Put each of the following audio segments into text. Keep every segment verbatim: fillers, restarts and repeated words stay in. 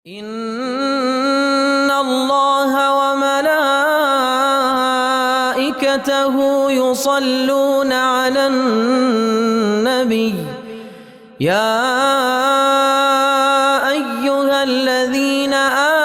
إن الله وملائكته يصلون على النبي، يا أيها الذين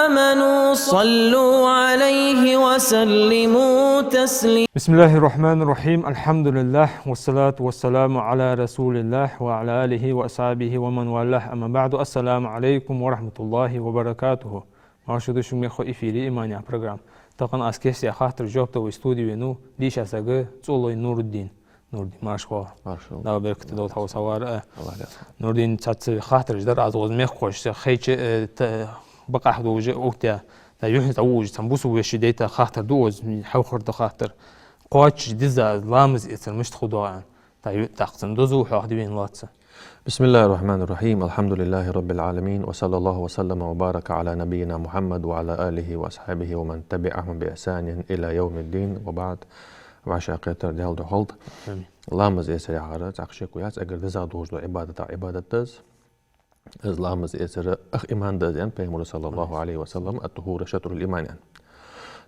آمنوا صلوا عليه وسلموا تسليما. بسم الله الرحمن الرحيم. الحمد لله، والصلاة والسلام على رسول الله وعلى آله وأصحابه ومن والاه. أما بعد. السلام عليكم ورحمة الله وبركاته. Марша да шо, мехкахой, эфире «Иман» яха программа. Тахан аз кийчдаь хаттарашта жоп дала вай студе венав дийша саг ЦӀолой Нуруддин. Нуруддин, марша воагӀалва. Марша воагӀалва. Дала беркат долда хьо савара. Аллах раьза. Нуруддин, цхьацца хаттараш дар аз укхаза мехкахошца хайча, э, та-, бакъахьа долаш а, укх тӀа, да, юххьанца дӀаволалуш, цхьан бусалба вешийна дайта хаттар да укхаза, хьалхара да хаттар. Кхоачаш деза ламаз эцар мишта хургда аьнна. Та ю-, тӀаккха цун дозал хьоахаде вайна лоацца. بسم الله الرحمن الرحيم. الحمد لله رب العالمين. وصلى الله وسلم وبارك على نبينا محمد وعلى آله وأصحابه ومن تبعهم بإحسان إلى يوم الدين. وبعد. ВӀашагӀкхетар Даьла духьа хилда. Амин. Ламаз эцар яхар цхьаккха шеко яц, эггара дезагӀа долаш дола Ӏибадатех Ӏибадат да из. Из ламаз эцар ах иман да из аьннад Пайхамара, صلى الله عليه وسلم, الطهور شطر الإيمان аьнна.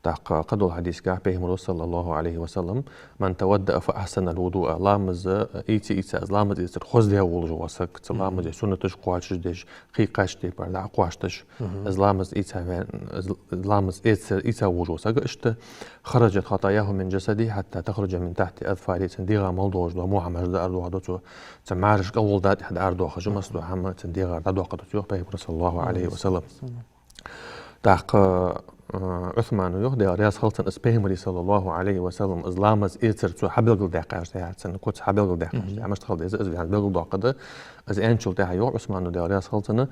ТӀаккха кхыдолча хьадисагахь Пайхамара, صلى الله عليه وسلم: من توضأ فأحسن الوضوء, ламаз ийца, ийца, из ламаз эцар хоздаь волаш вола саг, цу ламаза суннаташ кхоачашдеш, кхы кхоачаш тайпара дӀакхоачаш, из ламаз ийца ве-, из ламаз эцар, ийца волаш вола саг, иштта, خرجت خطاياه من جسده حتى تخرج من تحت أظفاره, цун дегӀа мел долаш дола во хӀамаш дӀаардоахаргда цо, цун мӀараш кӀалвала дӀатӀехьа дӀаардоахаш, масса дола хӀама цун дегӀара дӀадоаккхаргда цо, йоах Пайхамара, صلى الله عليه وسلم. ТӀаккха, э, Ӏусмана йоах, Даьла раьза хилва цунна, из Пайхамара, صلى الله عليه وسلم, из ламаз эцар цо хьабелгалдаьккхачул тӀехьагӀа, цун куц хьабелгалдаьккхачул тӀехьагӀа, мишта хила деза, из вайна белгалдоаккхаргда. Из аьнначул тӀехьагӀа йоах Ӏусмана, Даьла раьза хилва цунна: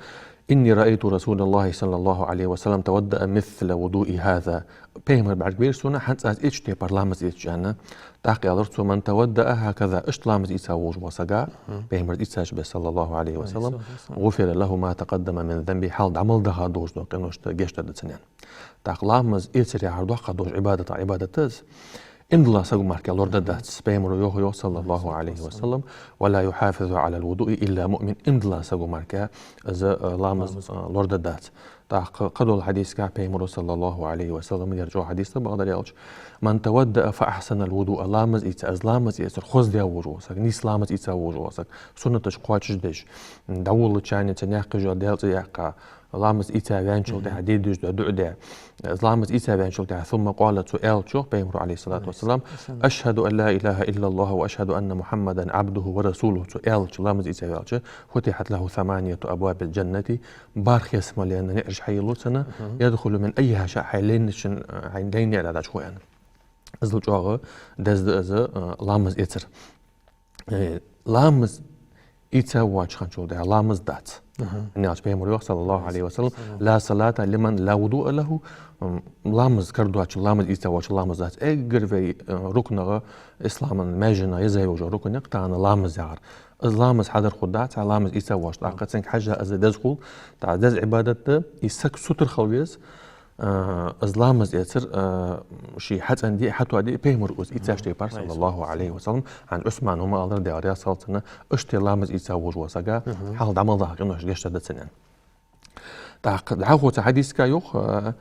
إني رأيت رسول الله صلى الله عليه وسلم توضأ مثل وضوئي هذا. Пайхамар бӀаргавайра сона, хӀанз аз эцача тайпара ламаз эцача аьнна. ТӀаккха аьлар цо: من توضأ هكذا, иштта ламаз ийца волаш вола саг, Пайхамара ийцача беса, صلى الله عليه وسلم, غفر له ما تقدم من ذنبه, хьалха дӀа мел даха долаш дола къиношта гешт дергда цунна аьнна. ТӀаккха ламаз эцар яхар доккха долаш Ӏибадатех Ӏибадат да из. Иман долча саго мара лораде дац. Пайхамара йоах, йоах, صلى الله عليه وسلم: ولا يحافظ على الوضوء إلا مؤمن. Иман долча саго мара из, э, ламаз, э, лораде дац. ТӀаккха кхыдолча хьадисагахь Пайхамара, صلى الله عليه وسلم, ер чӀоагӀа хьадис да, бакъдар аьлча: من توضأ فأحسن الوضوء, ламаз ийца, из ламаз эцар хоздаь волаш вола саг, нийса ламаз ийца волаш вола саг, суннаташ кхоачашдеш, дӀаволалуча хана цун наькъа хьежа, Даьла цӀи яьккха, ламаз ийца ваьнначул тӀехьагӀа де дезаш дола дуӀа даь. Из ламаз ийца ваьнначул тӀехьагӀа, ثم قال, цо аьлча, йоах Пайхамара, عليه الصلاة والسلام: أشهد أن لا إله إلا الله وأشهد أن محمدا عبده ورسوله, цо аьлча, ламаз ийца ваьлча, فتحت له ثمانية أبواب الجنة, бархӀ ялсмален ниӀараш хьайийллу цунна, يدخل من أيها شاء, хьай лайнача, хьай лайна ниӀар дӀачугӀо аьнна. Иззал чӀоагӀа деза да из, э, ламаз эцар. Э, ламаз ийца воацача хана чул тӀехьагӀа ламаз дац. ХӀана аьлча Пайхамара йоах, صلى الله عليه وسلم: لا صلاة لمن لا وضوء له. М, ламаз карадоацачул, ламаз ийца воацачул ламаз дац. Эггара вай, э, рукнех, ислама маьженех еза йолаш йола рукн я-кх тахан ламаз яхар. Из ламаз хьадар хургдац, хьа ламаз ийца воацаш, тӀаккха цунга хьежжа из деза хул, тӀаккха деза Ӏибадат да, из саг сутара хила веза, а, из ламаз эцар, а, ше хьацӀенде а, хьатоаде а, Пайхамара из ийцача тайпара, صلى الله عليه وسلم, хӀанз Ӏусмана ма аллара, Даьла раьза хилва цунна, иштта ламаз ийца волаш вола саг, хьалха дӀа мел даха къиношта гешт дергда цунна аьнна. ТӀаккха дӀахо цу хьадисагахь йоах, а,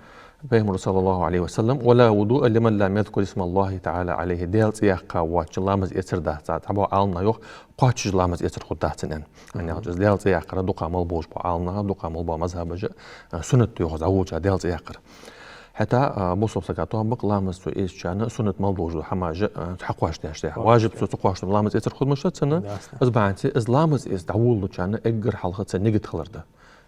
Пайхамара, صلى الله عليه وسلم: ولا وضوء لمن لم يذكر اسم الله تعالى عليه. Даьла цӀи яьккха воацача ламаз эцар дац. Цхьаболча Ӏаламнаха йоах, кхоачаш ламаз эцар хургдац цунна аьнна. ХӀана аьлча из Даьла цӀи яьккхар дукха мел болаш бола Ӏаламнаха, дукха мел бола мазхӀабаша, а, суннат да йоах из дӀаволалуча Даьла цӀи яьккхар. ХӀаьта, а, бусалба сага тоам ба-кх ламаз цо эцача хана суннат мел долаш дола хӀамаш, а, хьакхоачаш деш. Важиб цо ца кхоачаш, ламаз эцар хургдамаш дац цунна. Из бахьанца из ламаз эца дӀаволалуча хана эггара хьалха цун нигат хилар да.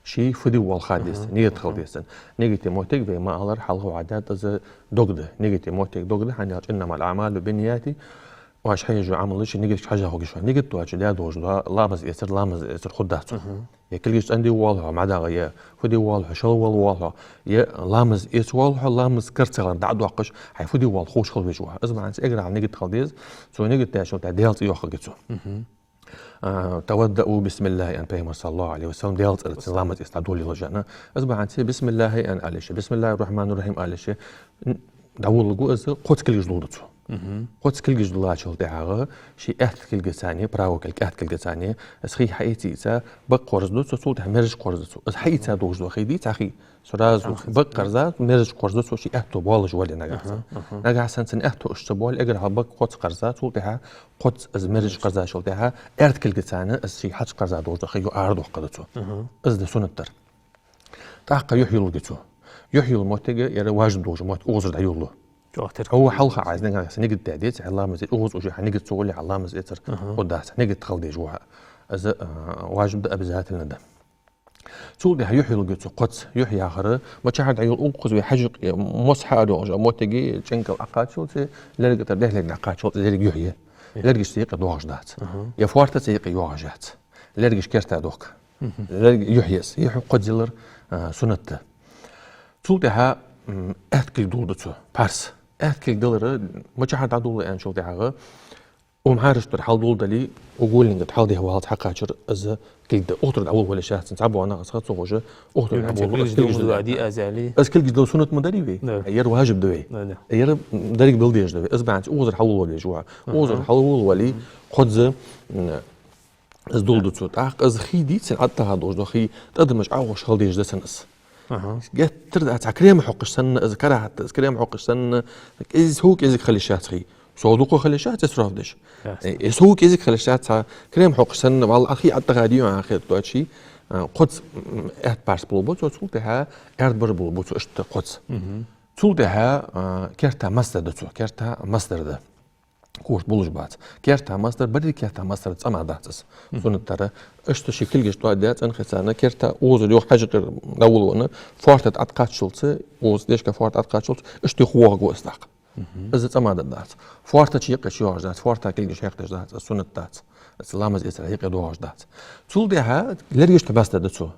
Ше фу де воалл ха деза цунна, нигат хила деза цунна. Нигата моттиг, вай ма аллара, хьалха хьадоаладаьд из, дог да. Нигата моттиг дог да, хӀана аьлча: إنما الأعمال بالنيات. Оаш хьаеш йола Ӏамалаш нигаташка хьежжа хургья шоана. Нигат доацача даь долаш дола ламаз эцар, ламаз эцар хургдац цун. Е кулгаш цӀенде воалл хьо, мӀа дагӀа, е фу де воалл хьо, шелвала воалл хьо, е ламаз эца воалл хьо, ламаз кара ца хилар дӀа а доаккхаш, хьай фу де воалл ховш хила везаш ва хьо. Из бахьанца эггара хьалха нигат хила деза, цо нигат даьчул тӀехьагӀа Даьла цӀи йоаккхаргья цо. А, توضأوا بسم الله аьннад Пайхамара, صلى الله عليه وسلم, Даьла цӀерца ламаз эца дӀадолалуча хана. Из бахьанца بسم الله аьнна ала йиш я, بسم الله الرحمن الرحيم ала йиш я. ДӀаволалургва из, кхозза кулгаш лулда цо. Мгм. Кхозза кулгаш диллачул тӀехьагӀа, ший аьтта кулгаца, право кулг аьтта кулгаца, из хий хьаийца, бакъ кхорза ду цо, цул тӀехьагӀа мераж кхорза ду цо. Из хьаийца долаш дола хий дий, цхьа хий, сразу бакъ кхерза, мераж кхорза ду цо, ший аьтто боалаш вале нагахьа санна. Аха, аха. Нагахьа санна цун аьтто иштта боале, эггара хьалха бакъ кхозза кхерза, цул тӀехьагӀа кхозза из мераж кхерзачул тӀехьагӀа, аьрда кулгаца из ший хьакъ кхерза долаш дола хий юха арадоаккхаргда цо. Аха. Из да суннат дар. ТӀаккха юхь юлларгья цо. Юхь юллу моттиг, ер важиб долаш моттиг, укхазара дӀаюллу. Чохтир. Хьо хьалха Ӏайза нагахьа санна нигат даь деций, хьа ламаз эцар, укхаза уже хьа нигат ца хуле, хьа ламаз эцар, аха, хӀама дац, нигат хила дезаш ва хьа. Из, а, важиб да, обязательно да. Цул тӀехьагӀа юхь юлларгья цо кхозза, юхь яхар, мичахьара дӀаюллу, укхаза вай хьажа юкъе, мос хьаара йоагӀаш, а моттиге чӀенкӀал Ӏокхаччалца, лерга тӀара дехьа лерг дӀакхаччалца, лерг юхь я. Лергашца юкъе доагӀаш дац. Аха. Е фоартаца юкъе йоагӀаш яц. Лергаш керта дохк. Мгм. Лерг юхь я из, юхь кхозза йиллар, а, суннат да. Цул тӀехьагӀа, м, аьтта кулг дулларгда цо, парз. Аьтта кулг диллар, мичахьара дӀадуллу аьнначул тӀехьагӀа, укх мухьараш тӀара хьалдуллу дале, угольника тӀа хьалдехьа валлалца хьакхачар из кулг да. Укх тӀара дӀаволавале шац, цхьабола нах аз ха ца ховш, укх тӀара дӀаволавале, из кулгаш дилла, ди аз али. Из кулгаш дилла суннат ма дарий вай? Да. Ер важиб да вай. Да, да. Ер деррига билла дезаш да вай. Из бахьанца укхазара хьалволавале вай. Аха. Укхазара хьалволавале, кхозза, м, из дулларгда цо. ТӀаккха из хий дий цун, ӀотӀатаха долаш дола хий, тӀадамаш Ӏоховша хила дезаш да цун из. Аха. Геттара да, цхьа крем хьокхаш санна, из карахӀат да, из крем хьокхаш санна, кӀезиг, сов кӀезига хила йиш яц хий. Сов дукха хила йиш яц, исраф деш. Ясно. Э, э, сов кӀезига хила йиш яц, цхьа крем хьокхаш санна, валлахӀи, хий ӀотӀатаха дий хьона хет доацаш, а, кхозза, м, аьтта парз болаш ба цо, цул тӀехьагӀа аьрда бар болаш ба цо, иштта кхозза. Мгм. Цул тӀехьагӀа, а, керта масхь дар да цо, керта масхь дар да. Кошт болаш бац. Керта масхь дар, берригача керта масхь дарца цӀа мара дац из. Мгм. Суннат дар. Иштта ший кулгаш тӀоаддаь, цӀенхацана керта укхазара юха хьажа юкъера дӀаволавенна, фоарта тӀа Ӏокхаччалца, укхаза дешка фоарта тӀа Ӏокхаччалца, иштта юха воагӀаргва из тӀаккха. Мгм. Из цӀа мара дац. Фоартача юкъе чу йоагӀаш дац, фоарта кулгаш хьекхаш дац, из суннат дац. Из ламаз эцара юкъе доагӀаш дац. Цул тӀехьагӀа лергашта масхь дар да цо.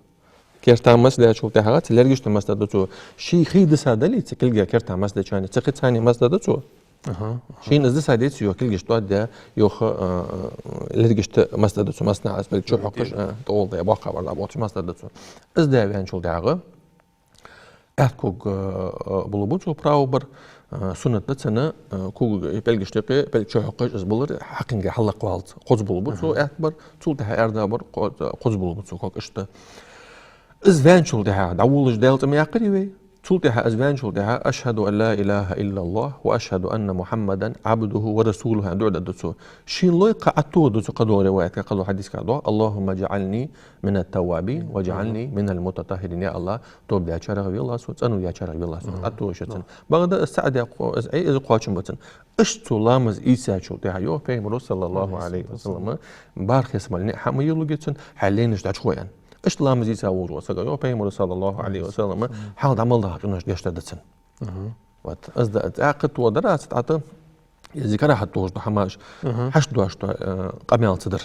Керта масхь даьчул тӀехьагӀа, цу лергашта масхь дар да цо. Ший хий диса дале, цу кулга керта масхь деча хана, цу хица масхь дар да цо. Аха, аха. Шийна из диса деций, юха кулгаш тӀоаддаь, юха, а, а, лергашта масхь дар да цо, масхь ас пӀелг чу хьокхаш, а, тӀагӀолла боккха бар да, боккхача масхь дар да цо. Из даь ваьнначул тӀехьагӀа, аьтта ког, а, а, болаш ба цо, право бар, а, суннат да цун, а, ког, э, пӀелгашта юкъе, пӀелг чу хьокхаш из балар, хьакъинга хьаллакхваллалца. Кхозза болаш ба цо, аха, аьтта бар, цул тӀехьагӀа аьрда бар, кхо-, кхозза болаш ба цо ког иштта. Из ваьнначул тӀехьагӀа, дӀаволалуш Даьла цӀи ма яьккхарий вай? Цул тӀехьагӀа, из ваьнначул тӀехьагӀа, «أشهد أن لا إله إلا الله وأشهد أن محمدا عبده ورسوله», аьнна дуӀа дергда цо. Шийна лой кхы Ӏотта да цо, кхыдолча риваятага, кхыдолча хьадисага доагӀа: «اللهم اجعلني من التوابين واجعلني من المتطهرين». Я АллахӀ, тоба даьчарех велахь со, цӀенваьчарех велахь со. Мгм. Ӏотта да шийца. Бакъда из цаӀ а даь, из, из кхоачам ба цун. Иштта цо ламаз ийцачул тӀехьагӀа, йоах Пайхамаро, саллаллахӀу Ӏалайхи ва саллам, бархӀ хесамал ниӀ хӀама йилларгья цун, хьай лайнаш дӀачукхой аьнна. Иштта ламаз ийца волаш вола саг, йоах Пайхамаро, саллаллахӀу Ӏалайхи ва саллам, хьалха дӀа мел даха къинош гешт дергда цунна. Мгм. Вот. Из да, тӀаккха тодар аз тӀата, из карахӀат долаш дола хӀамаш, мгм, хьашт доацаш дола, э, къамаьл ца дар.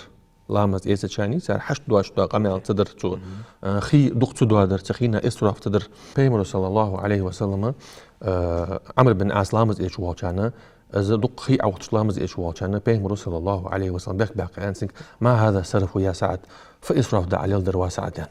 Ламаз эцачарна цар хьашт доацаш дола къамаьл ца дар цо. Мгм. Э, хий дукха ца доадар, цу хийна исраф ца дар. Пайхамаро, саллаллахӀу Ӏалайхи ва саллам, э, Ӏамр бин Ӏас ламаз эцаш волча хана, из дукха хий Ӏоухаш ламаз эцаш волча хана, Пайхамаро, саллаллахӀу Ӏалайхи ва саллам, бехк баьккха аьннад цунга: «ما هذا السرف يا سعد؟» Фу исраф да Ӏа леладер, ва СаӀад, аьнна.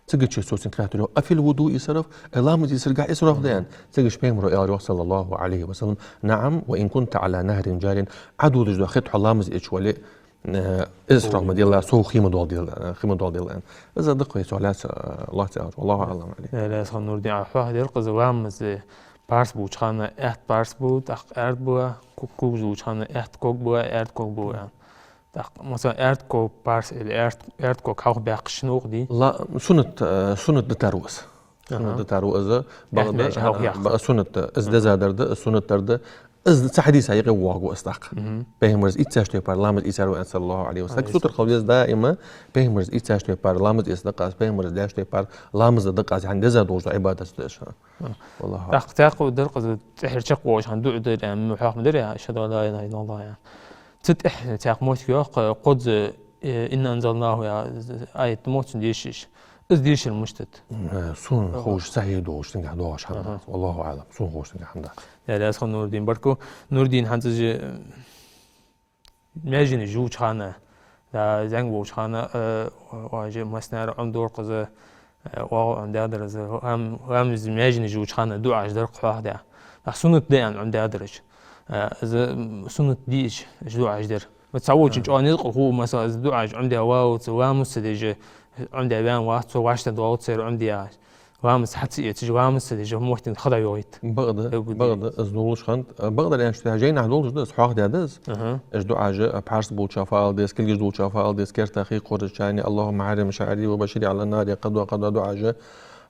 Цигача цо цунга хаьттар, йоах: «أفي الوضوء سرف؟» Э, ламаз эцаргахь исраф да, аьнна. Цигача Пайхамаро аьлар, йоах, саллаллахӀу Ӏалайхи ва саллам: «نعم، وإن كنت على نهر جار». Ӏододаш дола хи тӀа хьо ламаз эцаш вале, э, исраф ма делла, сов хий ма долделла, э, хий ма долделла, аьнна. Из да-кх вай цох лаьца, э, лоацца аьлар. والله أعلم. Даьла раьза хилва, Нурдин, Ӏа хьоахадаьр-кх из ламаз, э, парз болча хана аьтта парз ба, тӀаккха аьрда ба, ку-, кулгаш долча хана аьтта ког ба, аьрда ког ба, аьнна. ТӀаккха, масала, аьрда ког парз или аьрда, аьрда ког хьалха баьккхача шин укх ди? Ла-, суннат, э, суннат дитар ва из. Суннат, аха, дитар ва из. Бакъда, аьтта маьжа хьалха, э, яхар. Ба-, суннат да. Из, аха, дезадар да, из суннат дар да. Из цу хьадиса юкъе воагӀаргва из тӀаккха. Мгм. Пайхамара из ийцача тайпара ламаз ийцар ва аьнна, саллаллахӀу Ӏалайхи ва саллам. Саг сутара хила веза даим, Пайхамара из ийцача тайпара ламаз эца дакъа аз, Пайхамара из даьча тайпара ламаз де дакъа аз, хӀана, деза долаш дола Ӏибадат да из. А. ВаллахӀу аӀлам. ТӀаккха, тӀаккха дар-кх из, цӀихьара чакхвоалаш хана дуӀа дар, аьнна, хьоахадаьр, я: «أشهد أن لا إله إلا الله», я. Цу тӀехьа цхьа моттиг йоах-кх, кхозза, э, «إنا أنزلناه» я аят мо цун дешаш. Из дешар мишта да? Э, сона ховш, сахьихь долаш цунгахь доагӀаш хӀама дац. ВаллахӀу Ӏалам, сона ховш цунгахь хӀама дац. Даьла раьза хилва, Нурдин, баркал. Нурдин, хӀанз из, э, маьженаш йолча хана, да, зӀамига волча хана, э, вай массанахьара Ӏомадаьр-кх из, э, оаха Ӏомадаьдар из, ам-, ам из маьженаш йолча хана дуӀаш дар-кх хьоахадаь. ТӀаккха суннат да аьнна Ӏомадаьдар уж. А, из, м, суннат дийцача, уж дуӀаш дар. Ва цхьаволчун чӀоагӀа низ къа хул, масала, из дуӀаш Ӏомадаь валлалца, ламаз ца деш, Ӏомадаь ваьнна вац, цо вӀаштӀехьдоал цар Ӏомадаь. Ламаз хьа ца эцаш, ламаз ца деш, моттиг хада йоагӀийт. Бакъда, Эггара бакъда, из долаш хиннад. Бакъдар аьнначул тӀехьагӀа жайнашка долаш да из, хьоахадаьд из. Аха. Уж дуӀаш, а, пхьарс болча фу ала деза, кулгаш долча фу ала деза, керта хий кхорачарна, اللهم حرم شعري وبشري على النار, къадо, къадо дуӀаш.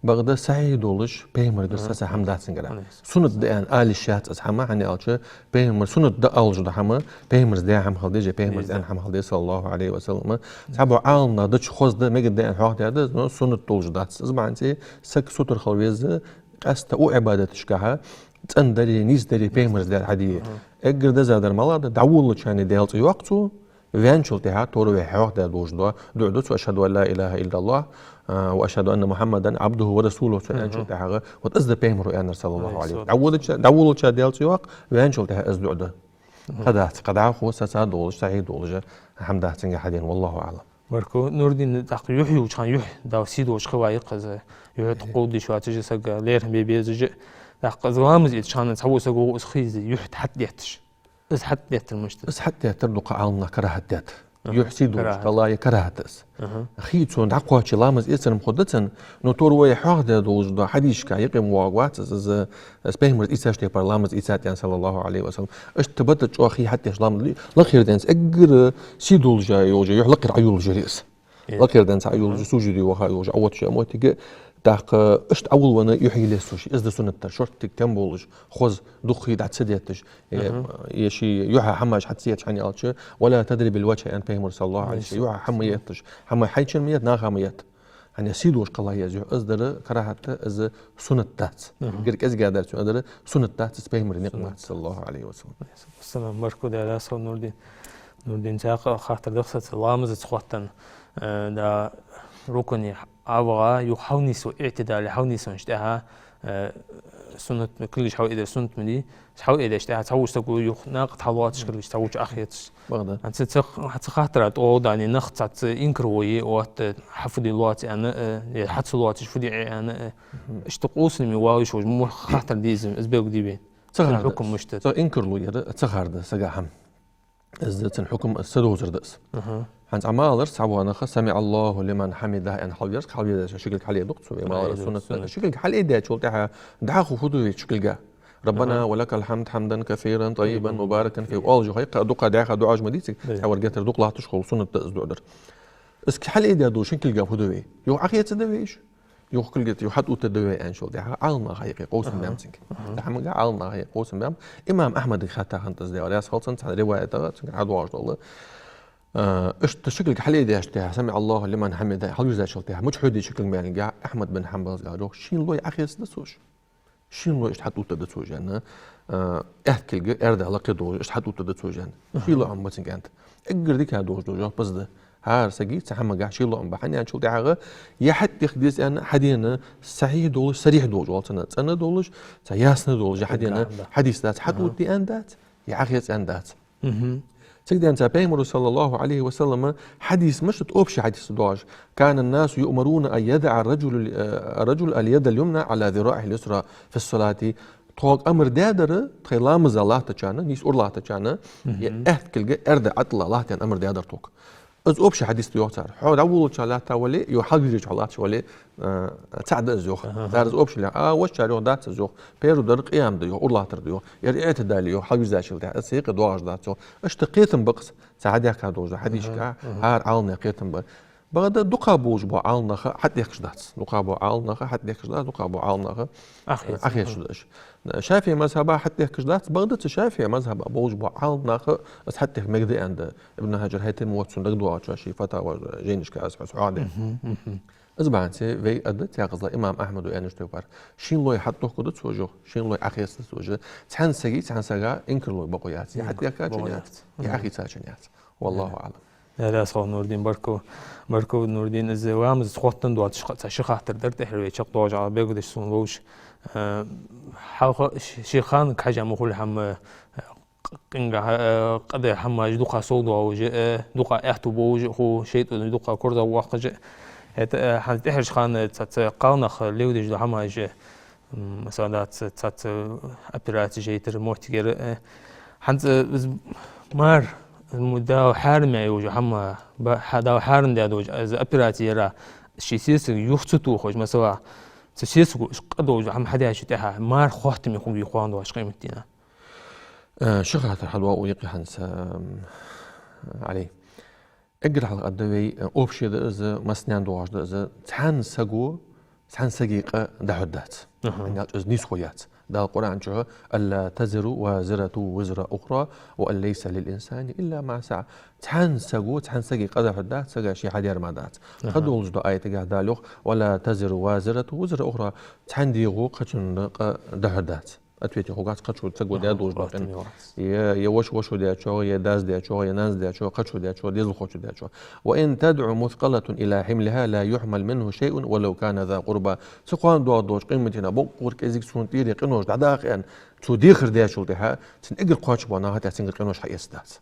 Бакъда сахьихь долаш, пайхамарагара сацар хӀама дац цунгара. Алейхи ссалам. Суннат да аьнна ала йиш яц из хӀама, хӀана аьлча, пайхамара суннат да оалаш да хӀама, пайхамара даь хӀама хила деза, пайхамара аьнна хӀама хила деза, саллаллахӀу Ӏалайхи ва саллам. Цхьаболча Ӏаламнаха дича хоза да, мегаргда аьнна хьоахадаьд из, но суннат долаш дац. Из бахьанца саг сутара хила веза, къаьстта укх Ӏибадаташкахьа, цӀена дари, нийса дари, пайхамара даьр хьаде. Эггара дезадар малагӀа да, дӀаволлачарна Даьла цӀи йоаккх цо, ваьнначул тӀехьагӀа, торавехьа хьоахадаь долаш да, дуӀа да цо: أشهد أن لا إله إلا الله، а, وأشهد أن محمدا عبده ورسوله, цо аьнначул тӀехьагӀа, вот из да пайхамара аьннар, саллаллахӀу Ӏалайхи ва саллам. ДӀаволлача-, дӀаволлача Даьла цӀи йоаккх, ваьнначул тӀехьагӀа из дуӀа да. Кхы дац, кхы дӀахо саца долаш, сахьихь долаш хӀама дац цунга хьадена, валлахӀу аӀлам. Баркал. Нурдин, тӀаккха юхь йолча хана юхь, Дала сий долча хила йиъ-кх из, юхь тӀакховдаш вац уж саг, лерхӀам бе безаш, тӀаккха из ламаз эцача хана цхьавола саг вогӀу из хий, юхь тӀа хьатӀадетташ. Из хьатӀадеттар мишта да? Из хьатӀадеттар дукха Ӏаламнаха карахӀат даьд. Юхь сий долаш, карахӀат. Кхаллай карахӀат да из. Хий цунна дӀакхоаче ламаз эцар-м хургда цунна, но торавехьа хьоахадаь долаш да хьадисашка, юкъе-м воагӀаргвац из, из, из пайхамара ийцача тайпара ламаз ийцад аьнна, саллаллахӀу Ӏалайхи ва саллам. Иштта бата чӀоагӀа хий хьатӀадеш ламаз ле, лакхера денз эггара сий долаш йолаш, юхь лакхера Ӏойоллаш яр из. Лакхера денз Ӏойолаш, сужуде ваха йолаш, Ӏотташ а моттиг, тӀаккха иштта Ӏоволавенна юхь йилла еза цо ший. Из да суннат дар, шорттига тем болаш, хоза, дукха хий дӀа ца детташ. Э, е ший юхьа хӀамаш хьа ца етташ, хӀана аьлча, ولا تضرب الوجه, аьннад пайхамара, саллаллахӀу Ӏалайхи ва саллам. Юхьа хӀама ма етташ, хӀама хьайчарна ма етта, наха ма етта. ХӀана сий долаш кхелла еза юхь, из дар карахӀат да, из суннат дац. Гир кӀезига дар цун, из дар суннат дац, из пайхамара никъ дац, саллаллахӀу Ӏалайхи ва саллам. Салам, баркал, Даьла раьза хилва, Нурдин. Нурдин, цхьа хаттар да-кх саца, ламазаца хоттаденна, э, да, рукуӀе ӀовгӀа, юха хьалнийсва, иӀтидале хьалнийсвеннача тӀехьа, э, суннат, кулгаш хьалъайдаьр суннат ма дий, хьалъайдеш тӀехьа цхьаволча саго юха накха тӀа хьалоацаш, кулгаш цхьаволча Ӏохецаш. Бакъда. ХӀанз цу, цу хаттара тӀагӀолла да нах цхьацца инкарло е отт, хьа фу де лоац аьнна, э, е хьа ца лоацаш фу де Ӏе аьнна, э. Иштта къовсаме вала йиш йолаш мо хаттар да из, из белгалде вайна. Цу хаттара хьукам мишта да? Цу инкарло яр цу хаттара да сага хӀама. Из да цун хьукам, из ца довзар да из. ХӀанз Ӏа ма аллара, цхьавола нах «سمع الله لمن حمده» аьнна хьалвер, хьалвер, ши кулг хьалъайду-кх цо, вай ма аллара, суннат да. Ши кулг хьалъайдаьчул тӀехьагӀа дӀахо фу ду вай ши кулга? «ربنا ولك الحمد حمدا كثيرا طيبا مباركا فيه», оалаш хьайкха, дукха дӀаьха дуӀаш ма дий цига, цхьавар геттара дукха латташ хул, суннат да из дуӀа дар. Из хьалъайдаь долча шин кулга фу ду вай? Юха Ӏохецаргда вай уж? Юха кулга тӀа, юха хьатӀаоттаргда вай аьнначул тӀехьагӀа Ӏаламнаха юкъе къовсам баьб цунга. Цу хӀамага Ӏаламнаха юкъе къовсам баьб. Имам Ахьмадага хатта хиннад из, Даьла раьза хилва цунна, цхьан риваятагӀа цунгара хьадоагӀаш дола. Э, иштта ши кулг хьалъайдаьчул тӀехьагӀа «سمع الله لمن حمده» хьалвийрзачул тӀехьагӀа мича хьоаде ши кулг маьлга, Ахьмад бин Хьанбала аьлар: «Шийна лой Ӏохецаргда цо уж. Шийна лой иштта хьатӀаоттаргда цо уж», аьнна, э, аьтта кулг аьрда лакхе долаш иштта хьатӀаоттаргда цо уж аьнна. Шийла Ӏомабац цунга аьннад. Эггара дика долаш дола жоп из да. ХӀара сага цу хӀамага шийла Ӏомабу, хӀана аьлча, цул тӀехьагӀа е хьатӀадехка деза аьнна хьадена, сахьихь долаш, сарихь долаш, оал цунах, цӀена долаш, цхьа ясно долаш, е хьадена хьадис дац, хьатӀаоттаде аьнна дац, е Ӏохеца аьнна дац. Цига денз цу пайхамара, саллаллахӀу Ӏалайхи ва саллам, хьадис мишта да, общий хьадис да доагӀаш: «كان الناس يؤمرون أن يضع الرجل، э، الرجل اليد اليمنى على ذراعه اليسرى في الصلاة». Тхога амар даьдар, тхоай ламаза латтачарна, нийса ура латтачарна, е аьтта кулг аьрда ӀотӀала латта аьнна амар даьдар тхога. Из общий хьадис да йоах цар. Хьо дӀаволлача латта вале, е хьалвийрзача латташ вале, э, цаӀ да из йоах. Цар из общий ле-, а вешта чар йоах дац из йоах. Первый дар къиям да йоах, ура латтар да йоах. Ер иӀтидал я йоах, хьалвийрзачул тӀехьагӀа. Из юкъе доагӀаш дац йоах. Иштта кхетам ба-кх цу хьадехка долаш дола хьадисашка, хӀара Ӏаламнаьха кхетам ба. Бакъда дукха болаш бола Ӏаламнах хьатӀадехкаш дац. Дукха бола Ӏаламнах хьатӀадехкаш дац, дукха бола Ӏаламнах Ӏохецаш да уж. ШафиӀий мазхӀаба хьатӀадехкаш дац, бакъда цу ШафиӀий мазхӀаба болаш бола Ӏаламнаха из хьатӀадехка мегаргда аьнна да. Ибн Хьаджар ХӀайтами оццун дагадоагӀача ший фатава жайнашка аз хьоахадаьд. Из бахьанца вай а да, цхьаькхаза имам Ахьмада аьннача тайпара. Шийла лой хьатӀадехкаргда цо уж, шийла лой Ӏохецаргда цо уж. Цхьан сага, цхьан сага инкарло бокъо яц. Е хьатӀадехкачун яц, е Ӏохийцачун яц. ВаллахӀу аӀлам. Даьла раьза хилва, Нурдин, баркал, баркал, Нурдин. Из ламазаца хоттаденна доацаш цхьа ши хаттар дар тӀехьа вай чакхдоагӀаш, белгалдеш сона ловш. Э, хьалха ш-, ший ханага хьежжа ма хулий хӀама, э, къ-, къинга, э, къа де хӀамаш дукха сов доаллаш, э, дукха аьттув болаш хул, шайтӀо дукха корзагӀвоаккхаш. ХӀаьта, э, хӀанз тӀехьарча хана цхьацца кхалнах леладеш дола хӀамаш, м, масала, дац, цхьацца операцеш яйтар моттигера, э, ХӀанз из мар, мо Дала хьарам яь йолча хӀама, ба-, хьа-, Дала хьарам даь долча из операци яра, ший сесаг юха ца тохаш, масала, цу сесаго из къа долча хӀама хьадаьчул тӀехьагӀа мар хоттаме хургвий кхоана долча къематдийнахьа? Э, ши хаттар хьадоагӀа укх юкъе хӀанз, эм, Ӏали. Эггара хьалха аргда вай, э, общее да из, массанена доагӀаш да из, цхьан саго, цхьан сага къа дӀахьоргдац. Аха. Хьанна аьлча из нийсхо яц. Дала Къуръан чу: «ألا تزر وازرة وزر أخرى وأن ليس للإنسان إلا ما سعى». Цхьан саго, цхьан сага къа дӀахьоргдац, сага ше хьадаьр мара дац. Аха. Кхыдолча аятагахь Дала йоах: «ولا تزر وازرة وزر أخرى». Цхьан дегӀо кхычунна къа дӀахьоргдац. Ответ хургвац кхычо, саго даь долаш да къин. Е, е воша, вошо даьчоа, е дас даьчоа, е нанас даьчоа, кхычо даьчоа, дезалхочо даьчоа. «وإن تدع مثقلة إلى حملها لا يحمل منه شيء ولو كان ذا قربى». Цу кхоана доагӀаш долча къематдийнахьа боккъал кӀезига цунна тӀера къинош дӀадаккха аьнна, цо дехар даьчул тӀехьагӀа, цунна эггара кхоачаш бола нах тӀехьа цунгара къинош хьаэцаргдац.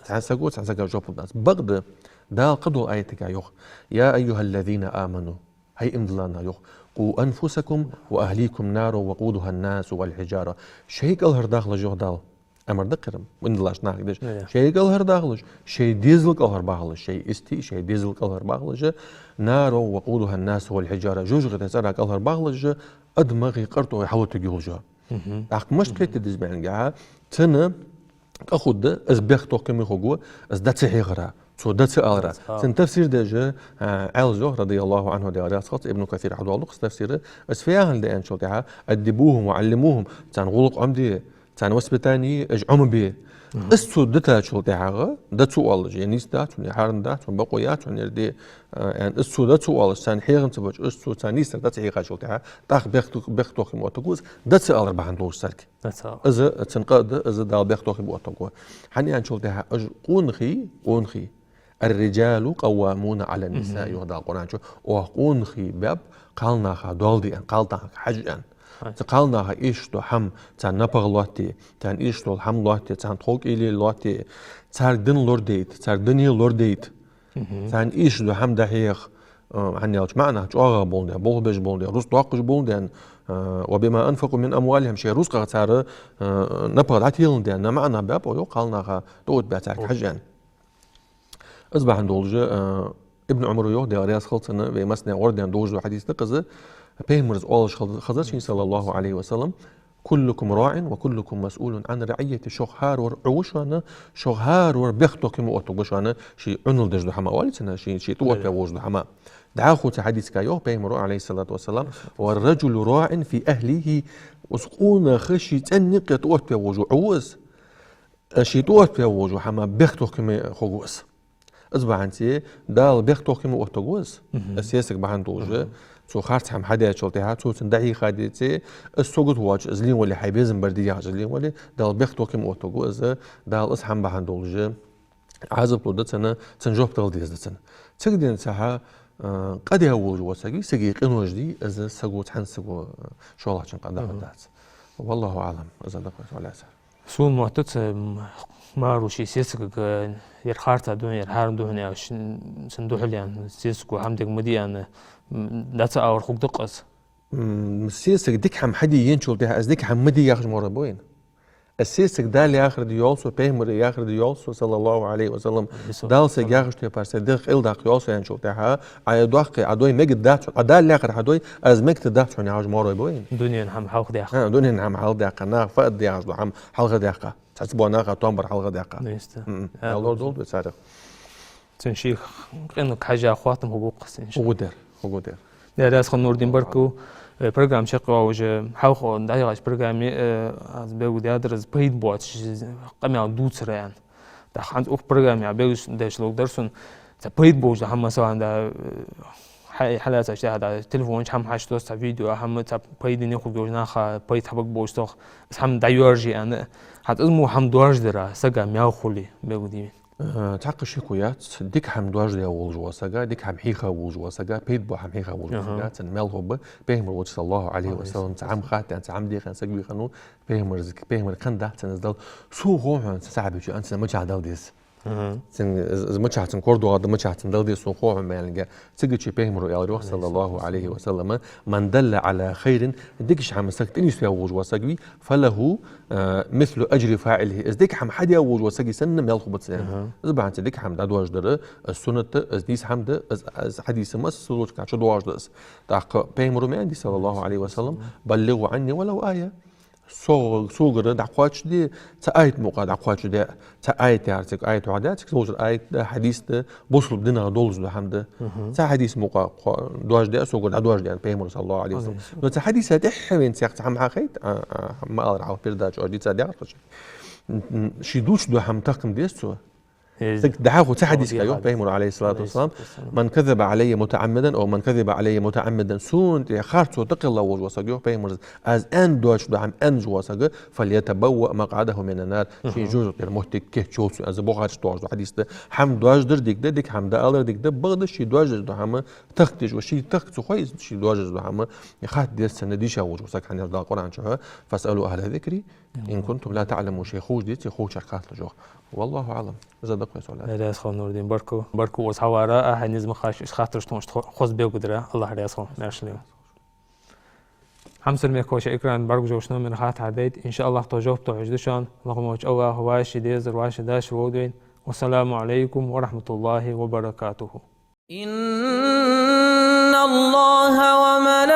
Цхьан саго цхьан сага жоп лургдац. Бакъда, Дала кхыдолча аятагахь йоах: «يا أيها الذين آمنوا», хӀай иман дилла нах, йоах, «قوا أنفسكم وأهليكم نارا وقودها الناس والحجارة». Шоай кӀалхардахалаш, йоах Дала. Амар да кхерам, иман диллача наха деш. Шоай кӀалхардахалаш, шоай дезал кӀалхарбахалаш, шоай истий, шоай дезал кӀалхарбахалаш, «نارا وقودها الناس والحجارة», жожагӀатен цӀерах кӀалхарбахалаш, адамий, къартогӀий хьалоттаргйолаш. ТӀаккха мишта кхетаде деза баьннагахьа, цунна къа хургда, из бехктокхаме хургва, из дӀа ца хьехара, цо дӀа ца алара. Цун тафсир деш, а, Ӏаьлас йоах, رضي الله عنه, Даьла раьза хилва цунна, Ибн Касир хьадоаладу цун тафсир, из фу яхилга да аьнначул тӀехьагӀа: «أدبوهم وعلموهم», царна гӀулакх Ӏомаде, царна воспитание, уж Ӏомабе. Из цо дитачул тӀехьагӀа, дӀа ца оалаш, е нийса дац хьона, е хьарам дац хьона, бокъо яц хьона ер де, а, аьнна, из цо дӀа ца оалаш, царна хьехам ца беш, из цо царна нийсдар дӀа ца хьийхачул тӀехьагӀа, тӀаккха бехк-, бехктокхаме оттаргва из, дӀа ца алар бахьан долаш царга. Из цун къа да, из Дала бехктокхаме оттаргва. ХӀана аьнначул тӀехьагӀа, уж къонахий, къонахий. «الرجال قوامون على النساء», йоах Дала Къуръан чу. Оаха къонахий баьб кхалнаха доал де аьнна, кхалнаха хьажа аьнна. Цу кхалнаха эшаш дола хӀама, царна напагӀа лоаттае, царна эшаш дола хӀама лоаттае, царна тхов-кӀийле лоаттае, царга дин лорадайта, царга дуне лорадайта. Царна эшаш дола хӀама дӀахьеха, э, хӀана аьлча маӀа нах чӀоагӀагӀа боландаь, болх беш боландаь, рузкъа доаккхаш боландаь, э, «وبما أنفقوا من أموالهم», шоай рузкъах цар, э, напагӀа дӀателандаь, маӀа нах баьб, йоах, кхалнаха тӀаоттабаь царга хьажа аьнна. Из бахьан долаш, э, Ибн Ӏумара йоах, Даьла раьза хилва цунна, вай массане гӀарадаьнна долаш дола хьадис да-кх из, Пайхамара оалаш хеза шийна, صلى الله عليه وسلم: «كلكم راع وكلكم مسؤول عن رعيته». Шух хӀаравар Ӏу ва шоана, шух хӀаравар бехктокхаме оттаргва шоана, ший Ӏунал деш дола хӀама, оалий цунна, ший, ший тӀаоттаваь волаш дола хӀама. ДӀахо цу хьадисагахь йоах Пайхамара, عليه الصلاة والسلام: «والرجل راع في أهله». Из къонах ший цӀен юкъе тӀаоттаваь волаш ва, Ӏу ва из. Ший тӀаоттаваь волаш вола хӀама бехктокхаме хургва из. Из бахьанца Дала бехктокхаме оттаргва из. Из сесаг бахьан долаш, цо харц хӀама хьадаьчул тӀехьагӀа, цо цунна дӀахьийха деце, из сагота воацаш, из лийнна вале, хьай безам бар де яхаш из лийнна вале, Дала бехктокхаме оттаргва из, Дала из хӀама бахьан долаш Ӏазап лургда цунна, цунна жоп дала деза цунна. Цига денз цхьа, э, къа даь волаш вола саг, сага къинош дий, из саго, цхьан саго, э, шоллагӀчун къа дӀахьоргдац. والله أعلم. Из да-кх, Ӏалайса. Сона моттаца, м, маро ший сесагага, ер харц да хьона, ер хьарам да хьона аьлча, цунна духьал аьнна, сесаго хӀама дега ма де аьнна, м, дӀа ца алар хургда-кх из. М, сесаг дика хӀама хьаде енначул тӀехьагӀа, из дика хӀама ма де яхаш маро бой вайна. Из сесаг Дала яхар де йоал со, Пайхамара яхар де йоал со, صلى الله عليه وسلم. Дала сайга яхача тайпара сай дегӀ къайладаккха йоал со аьнначул тӀехьагӀа, Ӏа е доккхий, Ӏа дой мегаргдац хьона, Ӏа Дала яхар хьадой, из мегаргдац хьона яхаш маро бой вайна. Дунен хӀама хьалхадаьккха. ХӀа, дунен хӀама хьалхадаьккха, наха фу аргда яхаш дола хӀама хьалхадаьккха. Цхьацца бола наха тоам бар хьалхадаьккха. Нийса да. М-м. Аллах долда вай царех. Цун ший къинага хьежжа хоаттам хургва-кх из, иншаАллахӀ. Хургва дера, хургва дера. Даьла раьза хилва, Нурдин, баркал. Э, программа чакхйоалаш, хьалха дӀаяхача программе, э, аз белгалдаьдар, из пайда боацаш къамаьл дувцар аьнна. ТӀаккха хӀанз укх программе белгалдеш ловргдар сона, цхьа пайда болаш дола хӀама, масала, да, э, хьа-, хьалаьцача тӀехьа, да, телефона чу хӀама хьачудоз, цхьа видео, хӀама, цхьа пайдане хургйолаш, наха пайда хьабаргболаш, цох из хӀама дӀайоаржае аьнна. ХӀанз из мо хӀама доаржадар сага маьл хулий, белгалде вайна. Э, цхьаккха шеко яц, дика хӀама доаржадаь волаш вола саг, дика хӀама хьийха волаш вола саг, пайда бола хӀама хьийха волаш вола саг, цунна маьл хургба, Пайхамар волча, صلى الله عليه وسلم, цхьа хӀама хатта аьнна, цхьа хӀама де аьнна саг вий хиннав, Пайхамар, Пайхамарга хиннадац цунна из дала. Сона хов хьона, са сахьабечо аьннад цунна мичахьа дала деза. Цун, из, из мичахь цун кор доагӀа да, мичахь цун дала деза сона хов хьона ма аьннинге. Цига чу пайхамаро аьлар йоах, саллаллахӀу Ӏалайхи ва саллам: «من دل على خير», дикача хӀаман сага тӀанийсваь волаш вола саг вий, «فله, э, مثل أجر فاعله». Из дика хӀама хьадаь волаш вола сага санна маьл хургба цунна. Из бахьанца дика хӀама дӀадоажадар, из суннат да, из нийса хӀама да, из, из хьадис массадолча чу доагӀаш да из. ТӀаккха пайхамаро ма аьннадий, саллаллахӀу Ӏалайхи ва саллам: «بلغوا عني ولو آية». Со-, согара дӀакхоачашде, цхьа аят мукъагӀа дӀакхоачашде, цхьа аят яр цига, аят хьоахадаь, цига долча аят да, хьадис да, бусалба динах долаш дола хӀама да. Цхьа хьадис мукъагӀа кхо-, доажаде, согара дӀадоажаде аьннад пайхамаро, саллаллахӀу Ӏалайхи ва саллам. Но цхьа хьадиса тӀехьа вайна цхьа хӀама хьахайт, а, а, ма аллара, хьалха передача чу оаш дийцад яхар кхача. М, м, ше дувцаш дола хӀама тахка ма деза цо. Цига дӀахо цхьа хьадис кхы йоах пайхамаро, Ӏалайхи ссалату вассалам: «من كذب علي متعمدا، أو من كذب علي متعمدا», сона тӀа харцо тӀакхелла волаш вола саг, йоах пайхамаро, аз аьнна доацаш дола хӀама аьнна вола саг, «فليتبوأ مقعده من النار», ший жожагӀатера моттиг кийчъйолда цо, из Бухаре чу доагӀаш дола хьадис да. ХӀама доажадар дика да, дика хӀама дӀаалар дика да, бакъда ший доажадеш дола хӀама тахка деза, ше тахка ца хой, ший доажадеш дола хӀама хатта деза цунна, дийша волаш вола саг, хӀана аьлча Дала Къуръан чу: «فاسألوا أهل الذكر إن كنتم لا تعلمون», шоашта ховш деце, ховчарга хатталаш, йоах. والله أعلم. Из да-кх вай со лаьца. Раьза хилва, Нурдин, баркал. Баркал укхаза хьавара, а, хьайна низ ма харжа, уж хаттараш тхона хоза бегу дара. АллахӀ раьза хилва, маьрша хилва. Хьамсара мехкахой, шоай экрана бӀаргагуш йолча номера хаттар хьадайта. Иншааллахь, тхо жоп тохаш да шоана. Лакха волча АллахӀа вай, ший дезар вай, ший дашар вовда вайна. والسلام عليكم ورحمة الله وبركاته. إن الله وملائكته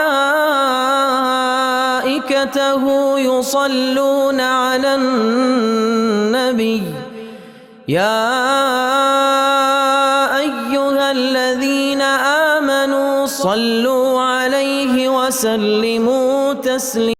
يصلون على النبي، يا أيها الذين آمنوا صلوا عليه وسلموا تسليما.